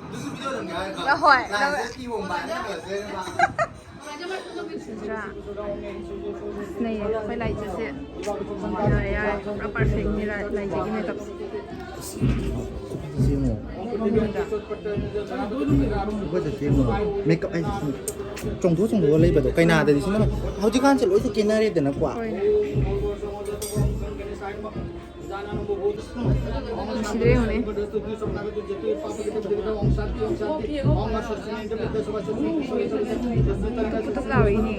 ꯑꯗꯨꯁꯨ ꯚꯤꯗꯤꯑꯣ ꯅꯝꯒꯦ ꯍꯥꯏꯔꯒ ꯍꯣꯏ꯫ ꯂꯥꯏꯁꯦ ꯀꯤꯍꯣꯝ ꯄꯥꯏꯔꯒ ꯂꯩꯔꯦ꯫ ꯅꯠꯇ꯭ꯔꯥ? ꯑꯁ, ꯅꯩꯌꯦ꯫ ꯑꯩꯈꯣꯏ ꯂꯥꯏꯖꯠꯁꯦ꯫ ꯌꯥꯔꯦ, ꯌꯥꯔꯦ꯫ ꯄꯨꯔꯥ ꯄꯔꯐꯦꯛꯅꯤ ꯂꯥꯏ-, ꯂꯥꯏꯖꯠꯀꯤ ꯃꯦꯀꯞꯁꯦ꯫ ꯁꯤ ꯌꯦꯡꯉꯣ꯫ ꯑꯩꯈꯣꯏꯗ ꯁꯤ ꯌꯦꯡꯉꯣ꯫ ꯃꯦꯀꯞ ꯍꯥꯏꯁꯦ ꯁꯨꯝ ꯆꯣꯡꯊꯣꯛ ꯆꯣꯡꯊꯣꯛꯑ ꯂꯩꯕꯗꯣ꯫ ꯀꯩꯅꯥꯗꯗꯤ ꯁꯤꯅ ꯍꯧꯖꯤꯛꯀꯥꯟꯁꯦ ꯂꯣꯏꯁꯨ ꯀꯦꯅꯔꯦꯗꯅꯀꯣ꯫ ꯍꯣꯏꯅꯦ꯫ ꯅꯨꯡꯁꯤꯗ꯭ꯔꯦ ꯌꯦꯡꯉꯨꯅꯦ꯫ ꯄꯨꯇꯨꯞ ꯄꯨꯇꯨꯞ ꯂꯥꯎꯔꯤꯅꯦ꯫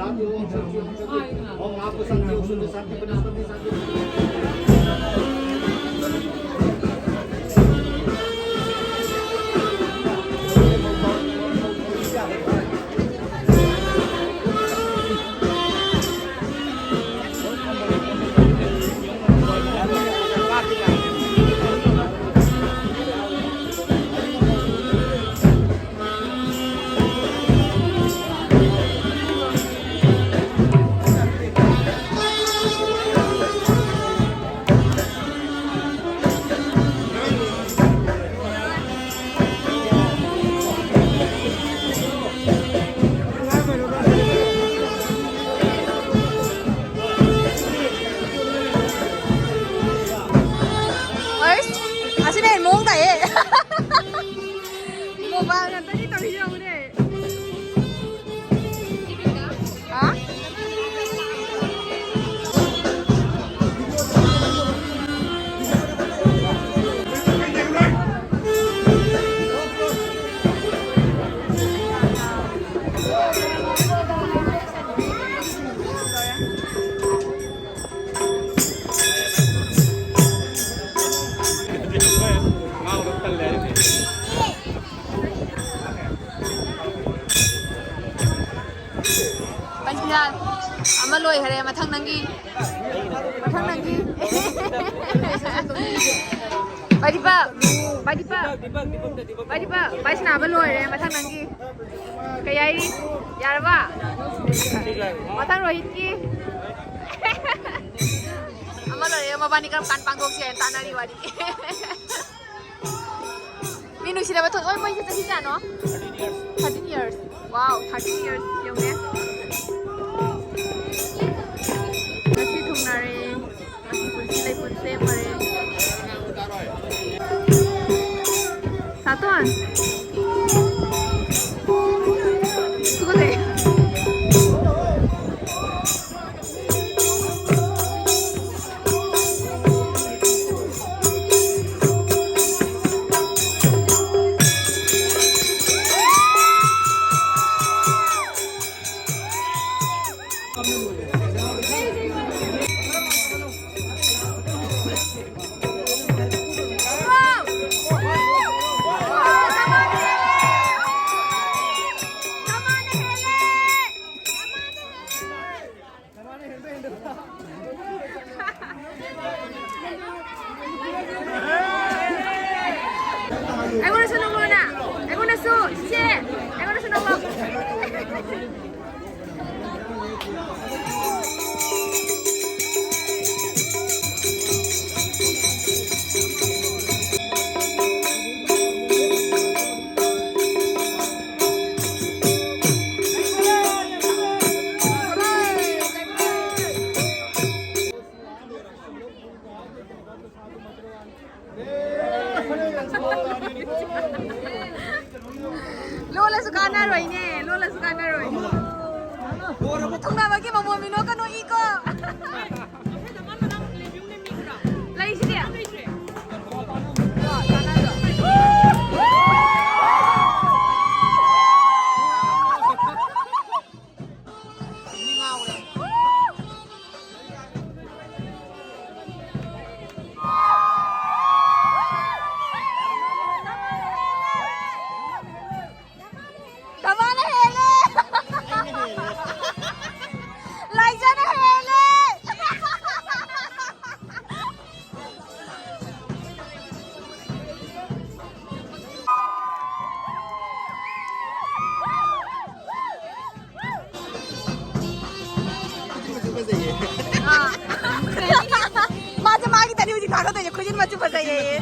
ꯑꯃ ꯂꯣꯏꯈꯔꯦ, ꯃꯊꯪ ꯅꯪꯒꯤ꯫ ꯃꯊꯪ ꯅꯪꯒꯤ꯫ ꯄꯥꯏꯗꯤꯄꯛ, ꯄꯥꯏꯗꯤꯄꯛ, ꯄꯥꯏꯗꯤꯄꯛ, ꯄꯥꯏꯁꯅꯥꯕ ꯂꯣꯏꯔꯦ, ꯃꯊꯪ ꯅꯪꯒꯤ꯫ ꯀꯩ ꯍꯥꯏꯔꯤ? ꯌꯥꯔꯕ? ꯃꯊꯪ ꯔꯣꯍꯤꯠꯀꯤ꯫ ꯑꯃ ꯂꯣꯏꯔꯦ, ꯃꯕꯥꯅꯤ ꯀꯔꯝ ꯀꯥꯟ ꯄꯥꯡꯊꯣꯛꯁꯤ ꯍꯥꯏꯅ ꯇꯥꯟꯅꯔꯤ ꯋꯥꯔꯤ꯫ ꯃꯤ ꯅꯨꯡꯁꯤꯅꯕ ꯊꯣꯛ-, ꯍꯣꯏ, ꯃꯣꯏꯁꯦ ꯆꯍꯤ ꯀꯌꯥꯅꯣ? Thirteen years꯫ Wow, thirteen years ꯌꯧꯔꯦ꯫ ꯉꯁꯤ ꯊꯨꯡꯅꯔꯦ꯫ ꯉꯁꯤ ꯄꯨꯟꯁꯤ ꯂꯩꯄꯨꯟꯁꯦ ꯐꯔꯦ꯫ ꯁꯥꯇꯣꯟ꯫ ꯇꯨꯀꯠꯆꯩ꯫ ꯑꯩꯉꯣꯟꯗꯁꯨ ꯅꯣꯛꯂꯛꯑꯣꯅ꯫ ꯑꯩꯉꯣꯟꯗꯁꯨ, ꯏꯆꯦ, ꯑꯩꯉꯣꯟꯗꯁꯨ ꯅꯣꯛꯂꯛꯑꯣ꯫ ꯂꯣꯜꯂꯁꯨ ꯀꯥꯟꯅꯔꯣꯏꯅꯦ, ꯂꯣꯜꯂꯁꯨ ꯀꯥꯟꯅꯔꯣꯏ꯫ ꯊꯨꯡꯅꯕꯒꯤ ꯃꯃꯣꯟ ꯃꯤꯅꯣꯛꯀꯅꯨ, ꯏꯀꯣ꯫ ꯂꯩꯁꯤꯗꯤ꯫ ꯙꯃꯥꯅ ꯍꯦꯜꯂꯦ! ꯑꯥ꯫ ꯃꯥꯁꯦ ꯃꯥꯒꯤ ꯇꯅꯤ ꯍꯧꯖꯤꯛ ꯊꯥꯒꯠꯇꯣꯏꯁꯦ, ꯈꯨꯖꯤꯟ ꯃꯆꯨ ꯐꯖꯩꯌꯦ꯫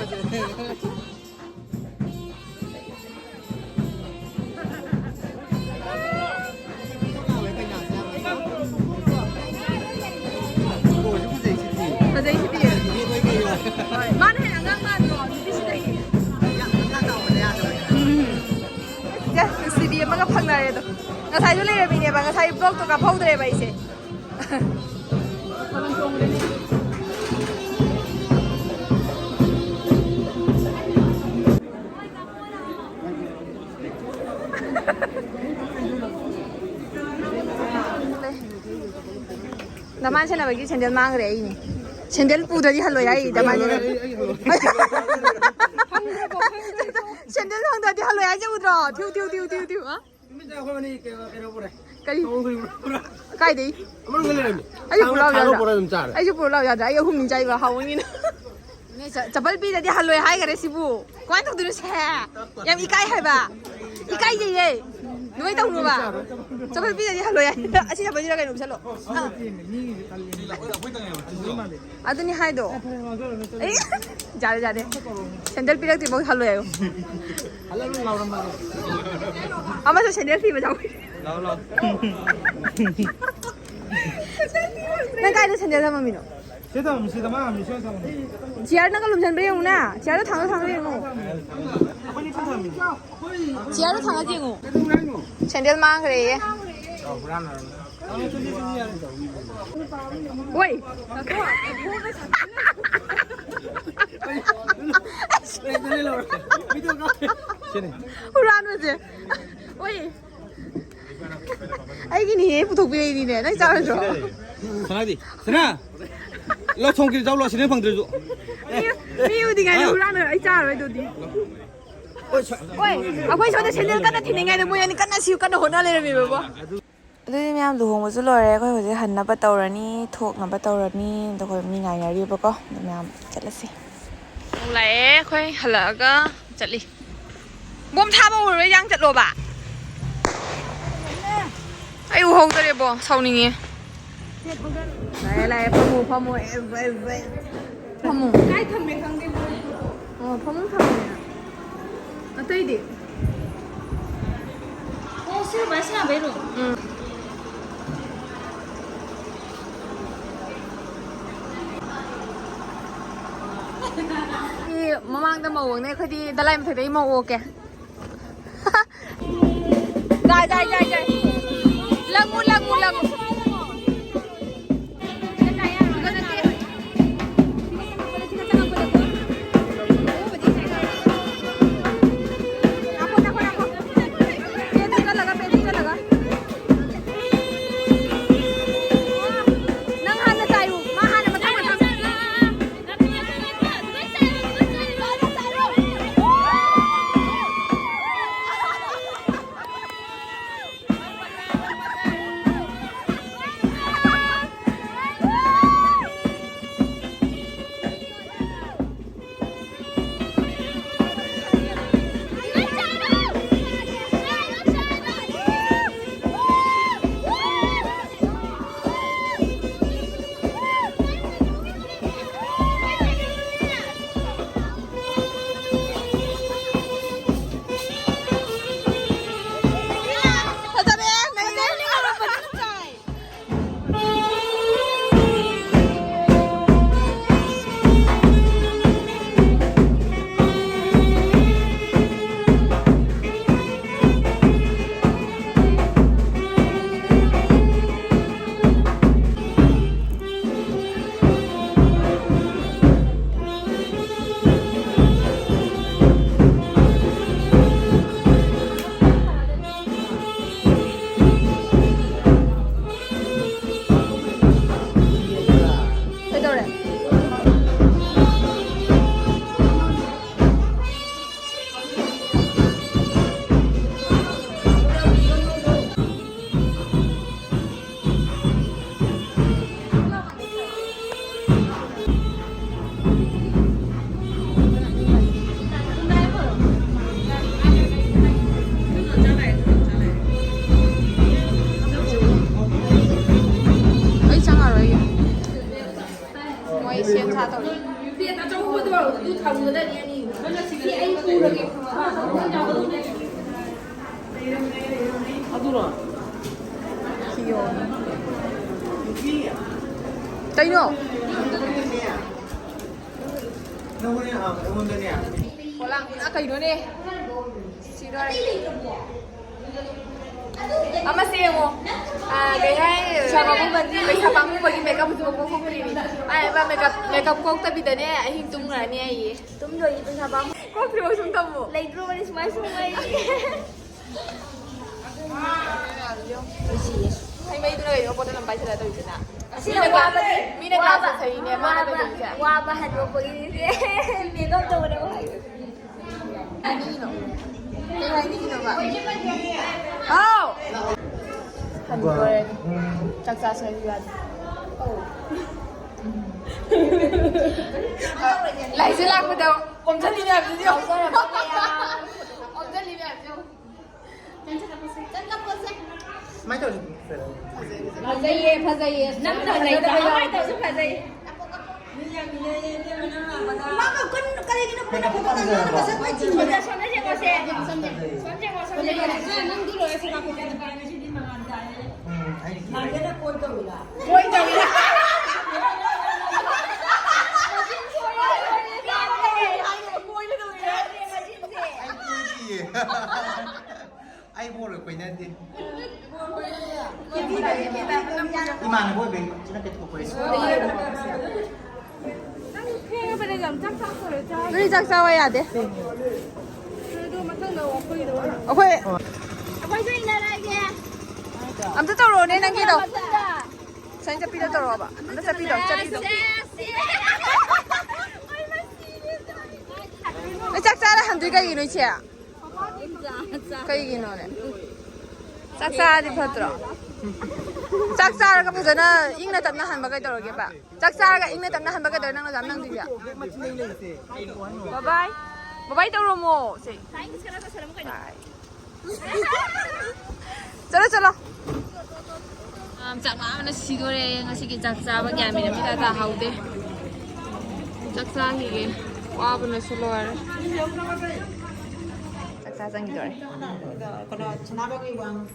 ꯐꯖꯩꯁꯤꯗꯤ꯫ ꯍꯣꯏ, ꯃꯥꯅ ꯍꯦꯟꯅ ꯑꯉꯥꯡ ꯃꯥꯟꯗ꯭ꯔꯣ? ꯅꯨꯄꯤꯁꯤꯗꯒꯤ꯫ ꯎꯝ꯫ ꯁꯦ, ꯅꯨꯡꯁꯤꯕꯤ ꯑꯃꯒ ꯐꯪꯅꯔꯦ ꯑꯗꯣ꯫ ꯉꯁꯥꯏꯁꯨ ꯂꯩꯔꯝꯃꯤꯅꯦꯕ, ꯉꯁꯥꯏ vlogꯇꯣ ꯀꯥꯞꯍꯧꯗ꯭ꯔꯦꯕ ꯑꯩꯁꯦ꯫ ꯗꯃꯥꯟ ꯁꯦꯟꯅꯕꯒꯤ ꯁꯦꯟꯗꯜ ꯃꯥꯡꯈ꯭ꯔꯦ ꯑꯩꯅꯦ꯫ ꯁꯦꯟꯗꯜ ꯄꯨꯗ꯭ꯔꯗꯤ ꯍꯜꯂꯣꯏ ꯍꯥꯏ ꯗꯃꯥꯟ ꯁꯦꯟꯅꯕ꯫ ꯁꯦꯟꯗꯜ ꯐꯪꯗ꯭ꯔꯗꯤ ꯍꯜꯂꯣꯏ ꯍꯥꯏꯁꯦ ꯎꯗ꯭ꯔꯣ? ꯊꯤꯌꯨ, ꯊꯤꯌꯨ, ꯊꯤꯌꯨ, ꯊꯤꯌꯨ, ꯊꯤꯌꯨ, ꯑ? ꯅꯨꯃꯤꯠꯇ ꯑꯩꯈꯣꯏ ꯑꯅꯤ ꯀꯩꯅꯣ, ꯀꯩꯅꯣ ꯄꯨꯔꯦ꯫ ꯀꯔꯤ? ꯁꯑꯣꯡ ꯊꯣꯏꯕꯤ ꯄꯨꯔꯦ꯫ ꯀꯥꯏꯗꯩ? ꯑꯃꯅ ꯂꯩꯔꯝꯃꯤ꯫ ꯑꯩꯁꯨ ꯊꯥꯡꯒ, ꯄꯨꯔꯛꯑꯣ ꯊꯥꯡꯒ ꯌꯥꯗ꯭ꯔꯥ? ꯄꯨꯔꯛꯑ ꯑꯗꯨꯝ ꯆꯥꯔꯦ꯫ ꯑꯩꯁꯨ ꯄꯨꯔꯛꯑꯣ ꯌꯥꯗ꯭ꯔꯥ? ꯑꯩ ꯑꯍꯨꯝꯅꯤ ꯆꯥꯏꯕ, ꯍꯥꯎꯕꯅꯤꯅ꯫ ꯆ-, ꯆꯄꯜ ꯄꯤꯗ꯭ꯔꯗꯤ ꯍꯜꯂꯣꯏ ꯍꯥꯏꯈꯔꯦ ꯁꯤꯕꯨ꯫ ꯀꯃꯥꯏꯅ ꯇꯧꯗꯣꯏꯅꯣ ꯁꯦ? ꯌꯥꯝ ꯏꯀꯥꯏ ꯍꯥꯏꯕ꯫ ꯏꯀꯥꯏꯖꯩꯌꯦ꯫ ꯅꯣꯏ ꯇꯧꯅꯨꯕ꯫ ꯆꯄꯜ ꯄꯤꯗ꯭ꯔꯗꯤ ꯍꯜꯂꯣꯏ ꯍꯥꯏ꯫ ꯑꯁꯤ ꯆꯄꯜꯁꯤꯔ ꯀꯩꯅꯣ ꯄꯤꯁꯜꯂꯣ꯫ ꯑꯗꯨꯅꯤ ꯍꯥꯏꯗꯣ꯫ ꯑꯩ, ꯌꯥꯔꯦ, ꯌꯥꯔꯦ꯫ ꯁꯦꯟꯗꯜ ꯄꯤꯔꯛꯇ꯭ꯔꯤꯐꯥꯎ ꯍꯜꯂꯣꯏ ꯍꯥꯏꯌꯣ꯫ ꯑꯃꯁꯨ ꯁꯦꯟꯗꯜ ꯊꯤꯕ ꯆꯪꯉꯤ꯫ ꯂꯥꯎ, ꯂꯥꯎ꯫ ꯅꯪ ꯀꯥꯏꯗ ꯁꯦꯟꯗꯜ ꯊꯝꯃꯝꯃꯤꯅꯣ? ꯁꯤꯗ ꯊꯝꯃꯤ, ꯁꯤꯗ ꯃꯥ ꯊꯝꯃꯤ, ꯁꯤꯗ ꯊꯝꯃꯤ꯫ ꯆꯤꯌꯔꯅꯒ ꯂꯨꯝꯁꯤꯟꯕ ꯌꯦꯡꯉꯨꯅꯦ꯫ ꯆꯤꯌꯔꯗꯣ ꯊꯥꯡꯒꯠ ꯊꯥꯡꯒꯠ ꯌꯦꯡꯉꯨ꯫ ꯑꯩꯈꯣꯏꯅꯤ ꯄꯨꯟ ꯊꯝꯃꯤ꯫ ꯆꯤꯌꯔꯗꯣ ꯊꯥꯡꯒꯠ ꯌꯦꯡꯉꯨ꯫ ꯀꯩꯗꯧꯔꯦ ꯍꯥꯏꯅꯣ? ꯁꯦꯟꯗꯦꯜ ꯃꯥꯡꯈ꯭ꯔꯦꯌꯦ꯫ ꯑꯣꯏ꯫ ꯍꯨꯔꯥꯟꯕꯁꯦ꯫ ꯑꯣꯏ꯫ ꯑꯩꯒꯤꯅꯤꯍꯦ, ꯄꯨꯊꯣꯛꯄꯤꯔꯛꯏꯅꯤꯅꯦ꯫ ꯅꯪ ꯆꯥꯔꯣꯏꯗ꯭ꯔꯣ? ꯁꯅꯥꯗꯤ? ꯁꯅꯥ! ꯂꯧ ꯊꯣꯡ ꯀꯤꯔꯤ ꯆꯥꯎ ꯂꯥꯎ, ꯁꯤꯅꯦ ꯐꯪꯗ꯭ꯔꯁꯨ꯫ ꯃꯤ, ꯃꯤ ꯎꯗꯤꯉꯩꯗ ꯍꯨꯔꯥꯟꯕ ꯑꯩ ꯆꯥꯔꯣꯏ ꯑꯗꯨꯗꯤ꯫ ꯍꯣꯏ, ꯑꯩꯈꯣꯏ ꯁꯣꯝꯗ ꯁꯦꯟꯗꯦꯜ ꯀꯟꯅ ꯊꯤꯅꯤꯡꯉꯥꯏꯗ ꯃꯣꯏ ꯑꯅꯤ ꯀꯟꯅ ꯁꯤꯌꯨ ꯀꯟꯅ ꯍꯣꯠꯅ ꯂꯩꯔꯝꯃꯦꯕꯀꯣ꯫ ꯑꯗꯨꯗꯤ ꯃꯌꯥꯝ ꯂꯨꯍꯣꯡꯕꯁꯨ ꯂꯣꯏꯔꯦ꯫ ꯑꯩꯈꯣꯏ ꯍꯧꯖꯤꯛ ꯍꯟꯅꯕ ꯇꯧꯔꯅꯤ, ꯊꯣꯛꯅꯕ ꯇꯧꯔꯅꯤ꯫ ꯑꯗꯣ ꯑꯩꯈꯣꯏ ꯃꯤ ꯉꯥꯏꯅꯔꯤꯕꯀꯣ꯫ ꯑꯗꯨ ꯃꯌꯥꯝ ꯆꯠꯂꯁꯤ꯫ ꯅꯣꯡ ꯂꯥꯛꯑꯦ, ꯑꯩꯈꯣꯏ ꯍꯜꯂꯛꯑꯒ ꯆꯠꯂꯤ꯫ ꯕꯣꯝ ꯊꯥꯕ ꯎꯔꯣꯏ, ꯌꯥꯡ ꯆꯠꯂꯣꯕ꯫ ꯑꯩ ꯎꯍꯧꯗꯔꯦꯕꯣ, ꯁꯥꯎꯅꯤꯡꯉꯦ꯫ ꯂꯥꯛꯑꯦ, ꯂꯥꯛꯑꯦ, ꯐꯝꯃꯨ, ꯐꯝꯃꯨ, ꯑꯦꯁ, ꯑꯦꯁ, ꯑꯦꯁ꯫ ꯐꯝꯃꯨ꯫ ꯀꯥꯏ ꯊꯝꯃꯦ ꯈꯪꯗꯦ ꯃꯣꯏ꯫ ꯑꯣ, ꯐꯃꯨꯡ ꯊꯝꯃꯦ꯫ ꯑꯇꯩꯗꯤ? ꯑꯣ, ꯁꯤ ꯔꯨꯝ, ꯁꯤ ꯌꯥꯕꯩ ꯔꯨꯝ꯫ ꯎꯝ꯫ ꯁꯤ ꯃꯃꯥꯡꯗ ꯃꯧ ꯑꯣꯛꯅꯦ, ꯑꯩꯈꯣꯏꯗꯤ ꯗꯂꯥꯏ ꯃꯊꯛꯇꯒꯤ ꯃꯧ ꯑꯣꯛꯀꯦ꯫ ꯖꯥꯏ, ꯖꯥꯏ, ꯖꯥꯏ, ꯖꯥꯏ꯫ ꯂꯪꯉꯨ, ꯂꯪꯉꯨ, ꯂꯪꯉꯨ꯫ ꯅꯪ ꯍꯥꯟꯅ ꯆꯥꯏꯌꯨ, ꯃꯥ ꯍꯥꯟꯅ ꯃꯊꯪ ꯃꯊꯪ꯫ ꯁꯦꯝ ꯁꯥ ꯇꯧꯔꯤ꯫ ꯄ꯭ꯂꯦꯠ ꯑꯆꯧꯕꯗꯣ ꯑꯗꯨ ꯊꯝꯒꯗꯕꯅꯤ ꯑꯅꯤ꯫ ꯁꯤ ꯑꯩ ꯄꯨꯔꯒꯦ꯫ ꯑꯗꯨꯔꯣ? ꯀꯩꯅꯣ? ꯅꯪꯉꯣꯟꯗꯅꯦ, ꯑꯩꯉꯣꯟꯗꯅꯦ꯫ ꯄꯣꯂꯥꯡ, ꯑ, ꯀꯩꯅꯣꯅꯦ? ꯁꯤꯗꯣꯔꯦ꯫ ꯑꯃꯁꯦ ꯌꯦꯡꯉꯣ꯫ ꯑ, ꯀꯩ ꯍꯥꯏ? ꯄꯩꯁꯥ ꯄꯥꯝꯃꯨꯕꯒꯤ, ꯄꯩꯁꯥ ꯄꯥꯝꯃꯨꯕꯒꯤ ꯃꯦꯀꯞ ꯍꯧꯖꯤꯛ ꯃꯀꯣꯛ ꯊꯣꯛꯇ꯭ꯔꯤꯅꯤ꯫ ꯑ, ꯃꯥ ꯃꯦꯀꯞ, ꯃꯦꯀꯞ ꯀꯣꯛꯇꯕꯤꯗꯅꯦ ꯑꯍꯤꯡ ꯇꯨꯝꯈ꯭ꯔꯅꯤ ꯍꯥꯏꯌꯦ꯫ ꯇꯨꯝꯗꯣꯏꯅꯤ ꯄꯩꯁꯥ ꯄꯥꯝꯃꯨ꯫ ꯀꯣꯛꯇ꯭ꯔꯤꯕ ꯁꯨꯝ ꯇꯝꯃꯨ꯫ ꯂꯩꯇ꯭ꯔꯣꯕꯅꯤ ꯁꯨꯃꯥꯏ ꯁꯨꯝ ꯂꯩ꯫ ꯍꯩ ꯃꯍꯤꯗꯨꯅ ꯀꯩꯅꯣ ꯕꯣꯇꯜ ꯑꯃ ꯄꯥꯏꯁꯤꯜꯂꯒ ꯇꯧꯔꯤꯁꯤꯅ? ꯑꯁꯤꯅ ꯃꯤꯅ ꯋꯥꯕ, ꯀ꯭ꯂꯥꯁ, ꯃꯤꯅ ꯋꯥꯕ, ꯀ꯭ꯂꯥꯁ ꯆꯠꯊꯔꯤꯅꯦ, ꯃꯥꯅ ꯋꯥꯕ, ꯀꯩꯗꯧꯔꯤꯁꯦ? ꯋꯥꯕ ꯍꯟꯗꯣꯛꯄꯒꯤꯅꯦ꯫ ꯃꯦꯀꯞ ꯇꯧꯕꯅꯦ ꯍꯥꯏ꯫ ꯍꯥꯏꯅꯤꯡꯉꯤꯅꯣ? ꯀꯩ ꯍꯥꯏꯅꯤꯡꯉꯤꯅꯣꯕ? ꯍꯥꯎ! ꯍꯟꯗꯣꯔꯦ꯫ ꯆꯥꯛ ꯆꯥꯁꯦ ꯍꯥꯏꯕ ꯌꯥꯗꯦ꯫ ꯂꯥꯏꯖ ꯂꯥꯛꯄꯗ ꯑꯣꯝꯁꯤꯜꯂꯤ ꯃꯌꯥꯝꯁꯤꯗꯤ ꯌꯦꯡꯉꯣ꯫ ꯑꯣꯝꯁꯤꯜꯂꯤ ꯃꯌꯥꯝꯁꯤ ꯌꯦꯡꯉꯣ꯫ ꯁꯨꯃꯥꯏꯅ ꯇꯧꯔꯗꯤ ꯐꯖꯔꯅꯤ꯫ ꯐꯖꯩꯌꯦ, ꯐꯖꯩꯌꯦ꯫ ꯅꯪ ꯐꯖꯩ, ꯀꯃꯥꯏꯅ ꯇꯧꯁꯨ ꯐꯖꯩ꯫ ꯃꯥꯒ ꯀꯟ-, ꯀꯔꯤꯒꯤꯅꯣ ꯀꯟꯅ ꯐꯣꯇꯣ ꯀꯥꯞꯅꯔꯤꯕꯁꯦ? ꯑꯩꯈꯣꯏ ꯆꯤꯡꯕꯗ꯫ ꯁꯣꯝꯗ ꯌꯦꯡꯉꯣꯁꯦ꯫ ꯁꯣꯝꯗ ꯌꯦꯡꯉꯣ, ꯁꯣꯝꯗ ꯌꯦꯡꯉꯣ꯫ ꯅꯪꯗꯤ ꯂꯣꯏꯔꯦ, ꯁꯤ ꯂꯥꯛꯄ꯫ ꯎꯝ, ꯑꯩꯗꯤ ꯀꯤꯔꯦ꯫ ꯀꯣꯏ ꯇꯧꯔꯤꯔꯥ? ꯃꯆꯤꯟ ꯁꯣꯏꯔꯦ, ꯁꯣꯏꯔꯦ, ꯁꯣꯏꯔꯦ꯫ ꯑꯩ ꯀꯣꯏꯗꯤꯌꯦ꯫ ꯑꯩ ꯕꯣꯔꯒ ꯀꯣꯏꯅꯗꯦ꯫ ꯏꯃꯥꯟꯅꯕ ꯑꯣꯏꯕꯩ ꯁꯤꯅ ꯀꯩꯊꯣꯛꯄ ꯀꯣꯏꯔꯦ꯫ ꯅꯪ ꯊꯦꯡꯉꯕꯅꯦ, ꯌꯥꯝ ꯆꯥꯛ ꯆꯥꯊꯣꯛꯑꯣ, ꯆꯥ-, ꯅꯣꯏ ꯆꯥꯛ ꯆꯥꯕ ꯌꯥꯗꯦ꯫ ꯑꯗꯨ ꯃꯊꯪꯗ ꯑꯩꯈꯣꯏꯒꯤꯗ ꯑꯣꯏꯅ꯫ ꯑꯩꯈꯣꯏ ꯑꯩꯈꯣꯏꯁꯨ ꯏꯟꯅꯔꯛꯑꯒꯦ꯫ ꯑꯝꯇ ꯇꯧꯔꯛꯑꯣꯅꯦ ꯅꯪꯒꯤꯗꯣ꯫ ꯃꯊꯪꯗ꯫ ꯁꯥꯏꯟ ꯆꯠꯄꯤꯗꯣ ꯇꯧꯔꯛꯑꯣꯕ꯫ ꯑꯝꯇ ꯆꯠꯄꯤꯗꯣ, ꯆꯠꯄꯤꯗꯣ꯫ ꯁꯦ, ꯁꯦ꯫ ꯅꯣꯏ ꯆꯥꯛ ꯆꯥꯔ ꯍꯟꯗꯣꯏ ꯀꯩꯒꯤꯅꯣ, ꯏꯆꯦ? ꯀꯩꯒꯤꯅꯣꯅꯦ? ꯆꯥꯛ ꯆꯥꯔꯗꯤ ꯐꯠꯇ꯭ꯔꯣ? ꯆꯥꯛ ꯆꯥꯔꯒ ꯐꯖꯅ ꯏꯪꯅ ꯇꯞꯅ ꯍꯟꯕ ꯀꯩꯗꯧꯔꯒꯦꯕ? ꯆꯥꯛ ꯆꯥꯔꯒ ꯏꯪꯅ ꯇꯞꯅ ꯍꯟꯕ ꯀꯩꯗꯧꯔꯦ ꯅꯪꯅ ꯑꯗꯨꯝ ꯅꯪꯗꯣꯏꯁꯦ? ꯕꯕꯥꯏ꯫ ꯕꯕꯥꯏ ꯇꯧꯔꯝꯃꯣ꯫ ꯁꯦ꯫ ꯕꯥꯏ꯫ ꯆꯠꯂꯣ, ꯆꯠꯂꯣ꯫ ꯌꯥꯝ ꯆꯥꯛ ꯂꯥꯝꯕꯅ ꯁꯤꯗꯣꯔꯦ꯫ ꯉꯁꯤꯒꯤ ꯆꯥꯛ ꯆꯥꯕ ꯒ꯭ꯌꯥꯟ ꯃꯦꯟ ꯑꯃ ꯏꯇꯥ ꯇꯥꯍꯧꯗꯦ꯫ ꯆꯥꯛ ꯆꯥꯈꯤꯒꯦ꯫ ꯋꯥꯕꯅꯁꯨ ꯂꯣꯏꯔꯦ꯫ ꯆꯥꯛ ꯆꯥ ꯆꯪꯈꯤꯗꯣꯔꯦ꯫ ꯀꯩꯅꯣ, ꯁꯅꯥꯃꯍꯤ ꯋꯥꯡ-,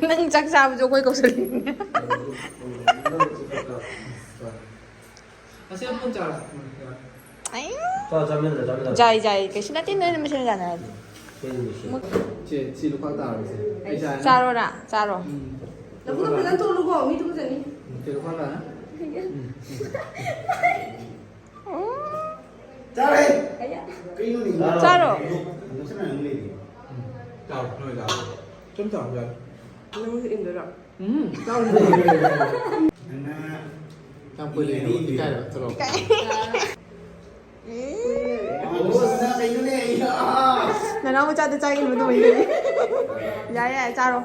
ꯅꯪ ꯆꯥꯛ ꯆꯥꯕꯁꯨ ꯑꯩꯈꯣꯏ ꯀꯧꯁꯜꯂꯤꯅꯦ꯫ ꯑꯁꯤ ꯑꯃꯨꯛ ꯆꯥꯔꯣ꯫ ꯑꯩ ꯆꯥ-, ꯆꯥꯃꯤꯟꯅꯔꯣ, ꯆꯥꯃꯤꯟꯅꯔꯣ꯫ ꯌꯥꯏ, ꯌꯥꯏ꯫ ꯀꯩꯁꯨ ꯅꯠꯇꯦ, ꯅꯣꯏꯅ ꯃꯁꯦꯟ ꯌꯥꯅꯔꯗꯤ꯫ ꯀꯩꯅꯣ ꯁꯤ? ꯁꯤ, ꯁꯤ ꯂꯨꯈꯥꯛ ꯇꯥꯔꯣ, ꯁꯦ꯫ ꯑꯩ ꯆꯥꯔꯦ꯫ ꯆꯥꯔꯣꯔꯥ? ꯆꯥꯔꯣ꯫ ꯎꯝ꯫ ꯅꯈꯨꯠꯇꯣ ꯐꯖꯅ ꯊꯣꯛꯂꯨꯀꯣ, ꯃꯤ ꯇꯨꯝꯖꯅꯤ꯫ ꯎꯝ, ꯁꯤ ꯂꯨꯈꯥꯛ ꯇꯥꯔꯦ꯫ ꯎꯝ꯫ ꯆꯥꯔꯦ꯫ ꯀꯩꯅꯣꯅꯦ? ꯆꯥꯔꯣ꯫ ꯅꯣꯛꯁꯟꯅ ꯑꯗꯨꯝ ꯂꯩꯔꯤ꯫ ꯎꯝ꯫ ꯆꯥꯔꯣ, ꯅꯣꯏ ꯆꯥꯔꯣ꯫ ꯁꯨꯝ ꯆꯥꯔꯣ, ꯆꯥꯔꯣ꯫ ꯅꯪꯁꯨ ꯏꯟꯗꯣꯏꯔꯣ? ꯎꯝ, ꯆꯥꯎ꯫ ꯅꯪꯅ ꯌꯥꯝ ꯀꯨꯏꯅ ꯏꯀꯥꯏꯔꯣ, ꯆꯠꯂꯣ꯫ ꯅꯅꯥꯎ ꯃꯆꯥꯗ ꯆꯥꯛ ꯏꯟꯕ ꯑꯗꯨꯃꯥꯏꯅ ꯇꯧꯋꯤ꯫ ꯌꯥꯔꯦ, ꯌꯥꯔꯦ, ꯆꯥꯔꯣ꯫